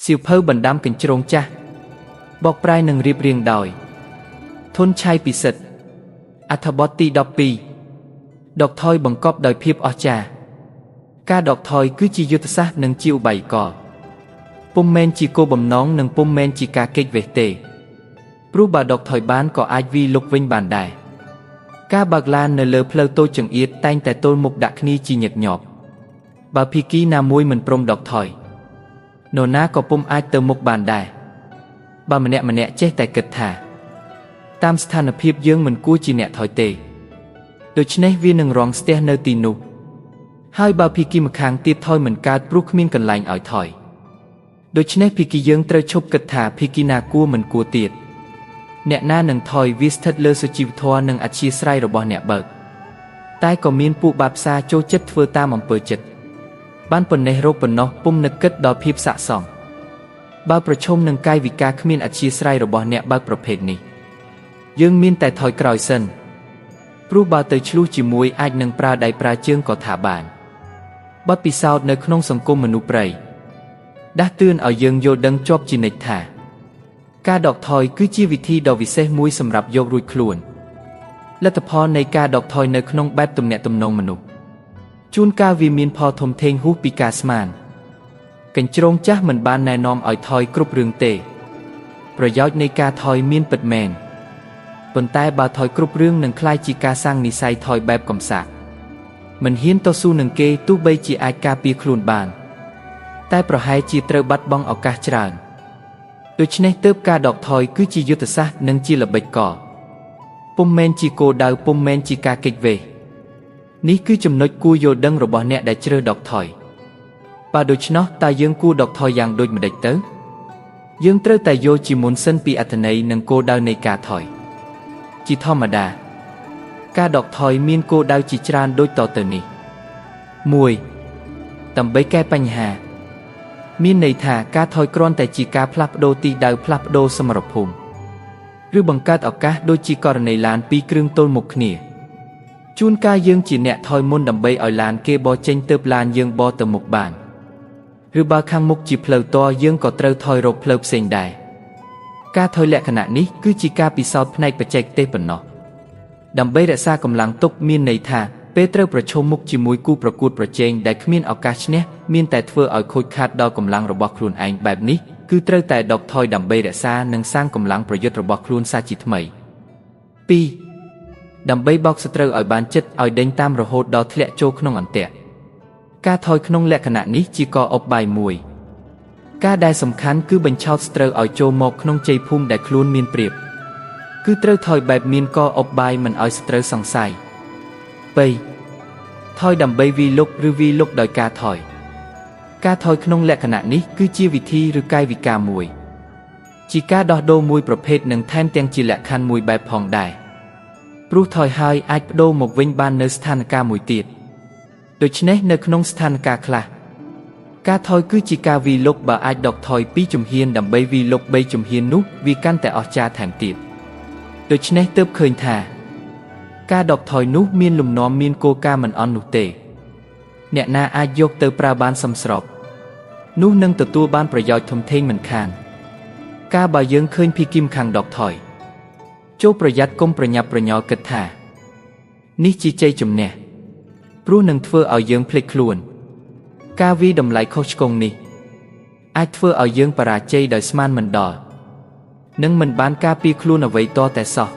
សៀវភៅបណ្ដាំកញ្ជ្រោងចាស់បកប្រែនឹងរៀបរៀងដោយធនឆៃពិសិដ្ឋអត្ថបទទី12ដកថយបង្កប់ដោយភាពអស្ចារ្យការដកថយគឺជាយុទ្ធសាស្ត្រនិងជាឧបាយកលពុំមែនជាគោលបំណងនិងពុំមែនជាការគេចវេះទេព្រោះបើដកថយបានក៏អាចវីលុកវិញបានដែរការបើកឡាននៅលើផ្លូវតូចចង្អៀតតែងតែទល់មុខដាក់គ្នាជាញឹកញាប់បើភាគីណាមួយមិនព្រមដកថយនរណាក៏ពុំអាចទៅមុខបានដែរបើម្នាក់ៗចេះតែគិតថាតាមស្ថានភាពយើងមិនគួរជាអ្នកថយទេដូច្នេះវានឹងរងស្ទះនៅទីនោះហើយបើភាគីម្ខាងទៀតថយមិនកើតព្រោះគ្មានកន្លែងឲ្យថយដូច្នេះភាគីយើងត្រូវឈប់គិតថាភាគីណាគួរមិនគួរទៀតអ្នកណានឹងថយវាស្ថិតលើសុជីវធម៌និងអធ្យាស្រ័យរបស់អ្នកបើកតែក៏មានពួកបាបផ្សារចូលចិត្តធ្វើតាមអំពើចិត្តបានប៉ុណ្ណេះរោគប៉ុណ្ណោះពុំនឹកគិតដល់ភាពស័ក្តិសមបើប្រឈមនឹងកាយវិការគ្មានអធ្យាស្រ័យរបស់អ្នកបើកប្រភេទនេះយើងមានតែថយក្រោយសិនព្រោះបើទៅឆ្លោះជាមួយអាចនឹងប្រើដៃប្រើជើងក៏ថាបានបទពិសោធន៍នៅក្នុងសង្គមមនុស្សព្រៃដាស់តឿនឲ្យយើងយល់ដឹងជាប់ជានិច្ចថាការដកថយគឺជាវិធីដ៏វិសេសមួយសម្រាប់យករួចខ្លួនលទ្ធផលនៃការដកថយនៅក្នុងបែបទំនាក់ទំនងមនុស្សជួនកាលវាមានផលធំធេងហួសពីការស្មានកញ្ជ្រោងចាស់មិនបានណែនាំឲ្យថយគ្រប់រឿងទេប្រយោជន៍នៃការថយមានពិតមែនប៉ុន្តែបើថយគ្រប់រឿងនឹងក្លាយជាការសាងនិស័យថយបែបកំសាកមិនហ៊ានតស៊ូនឹងគេទោះបីជាអាចការពារខ្លួនបានតែប្រហែលជាត្រូវបាត់បង់ឱកាសច្រើនដូច្នេះទើបការដកថយគឺជាយុទ្ធសាស្ត្រនិងជាល្បិចកលពុំមែនជាគោលដៅពុំមែនជាការគេចវេះនេះគឺចំណុចគួរយល់ដឹងរបស់អ្នកដែលជ្រើសដកថយបើដូច្នោះតើយើងគួរដកថយយ៉ាងដូចម្តេចទៅយើងត្រូវតែយល់ជាមុនសិនពីអត្ថន័យនិងគោលដៅនៃការថយជាធម្មតាការដកថយមានគោលដៅជាច្រើនដូចតទៅនេះ1ដើម្បីកែបញ្ហាមានន័យថាការថយគ្រាន់តែជាការផ្លាស់ប្ដូរទីដៅផ្លាស់ប្ដូរសមរភូមិឬបង្កើតឱកាសដូចជាករណីឡានពីរគ្រឿងទល់មុខគ្នាជួនកាលយើងជាអ្នកថយមុនដើម្បីឲ្យឡានគេបរចេញទើបឡានយើងបរទៅមុខបានឬបើខាងមុខជាផ្លូវតយើងក៏ត្រូវថយរកផ្លូវផ្សេងដែរការថយលក្ខណៈនេះគឺជាការពិសោធន៍ផ្នែកបច្ចេកទេសប៉ុណ្ណោះដើម្បីរក្សាកម្លាំងទុកមានន័យថាពេលត្រូវប្រឈមមុខជាមួយគូប្រកួតប្រជែងដែលគ្មានឱកាសឈ្នះមានតែធ្វើឲ្យខូចខាតដល់កម្លាំងរបស់ខ្លួនឯងបែបនេះគឺត្រូវតែដកថយដើម្បីរក្សានិងសាងកម្លាំងប្រយុទ្ធរបស់ខ្លួនសាជាថ្មី2ដើម្បីបោកសត្រូវឲ្យបានចិត្តឲ្យដេញតាមរហូតដល់ធ្លាក់ចូលក្នុងអន្ទាក់ការថយក្នុងលក្ខណៈនេះជាកឧបាយមួយការដែលសំខាន់គឺបញ្ឆោតសត្រូវឲ្យចូលមកក្នុងជ័យភូមិដែលខ្លួនមានប្រៀបគឺត្រូវថយបែបមានកឧបាយមិនឲ្យសត្រូវសង្ស័យ3ថយដើម្បីវីលុកឬវីលុកដោយការថយការថយក្នុងលក្ខណៈនេះគឺជាវិធីឬកាយវិការមួយជាការដោះដូរមួយប្រភេទនិងថែមទាំងជាលក្ខខណ្ឌមួយបែបផងដែរព្រោះថយហើយអាចបដូរមកវិញបាននៅស្ថានភាពមួយទៀតដូច្នេះនៅក្នុងស្ថានភាពខ្លះការថយគឺជាការវីលុកបើអាចដកថយ2ជំហានដើម្បីវីលុក3ជំហាននោះវាកាន់តែអស្ចារ្យថែមទៀតដូច្នេះទើបឃើញថាការដកថយនោះមានលំនាំមានគោលការណ៍មិនអន់នោះទេអ្នកណាអាចយកទៅប្រើបានសមស្របនោះនឹងទទួលបានប្រយោជន៍ធំធេងមិនខានការបើយើងឃើញភីគីមខាងដកថយចូលប្រយ័ត្នកុំប្រញាប់ប្រញាល់គិតថានេះជាជ័យជំនះព្រោះនឹងធ្វើឲ្យយើងភ្លេចខ្លួនការវីតម្លៃខុសឆ្គងនេះអាចធ្វើឲ្យយើងបរាជ័យដោយស្មានមិនដល់និងមិនបានការពារខ្លួនអ្វីតតែសោះ